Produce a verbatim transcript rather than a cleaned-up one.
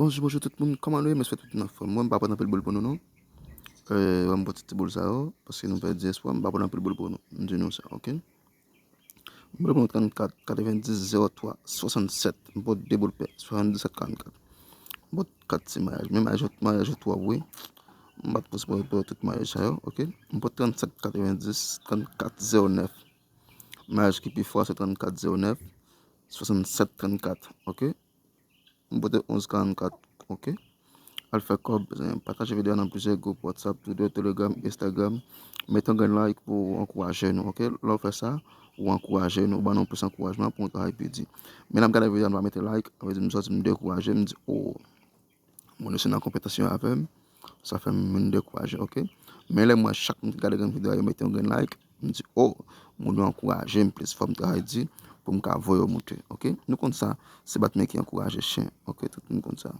Bonjou, bonjou tout moun. Kòman nou ye? M espere tout moun anfòm. Mwen, m pa pran anpil boul pou nou, non. Euh, m pran ti boul sa yo, paske nou pèdi espwa, m pa pran anpil boul pou nou. M di nou sa, ok? M pran trannkat, katrevendis, zewo twa, swasannsèt. M pran de boul pè, swasanndisèt, karannkat. M pran kat ti mayaj. Men mayaj, mayaj yo twò, wi. M pa t pou sipoze pran tout mayaj sa yo, ok? M pran trannsèt katrevendis, trannkat zewo nèf. Mayaj ki pi fò, se trannkat zewo nèf, swasannsèt, trannkat, ok? M pote onz karannkat, ok? Al fè kòb, pataje videyo a nan plizyè gwoup WhatsApp, Twitter, Telegram, Instagram. Mete yon grenn like pou ankouraje nou, ok? Lè w fè sa, ou ankouraje nou, ou ban nou plis ankourajman pou nou travay pi di. Men lè m gade videyo a, m pa mete like, sa vle di m sòti m dekouraje, m di, oh, moun yo se nan konpetisyon avè m, sa fè m vin dekouraje, ok? Men lè m wè chak moun ki gade grenn videyo a, yo mete yon grenn like, m di, oh, moun yo ankouraje m plis, fò m travay di pou m ka voye yo moute, ok? Nou konn sa, se bat men ki ankouraje chen, ok? Tout moun konn sa.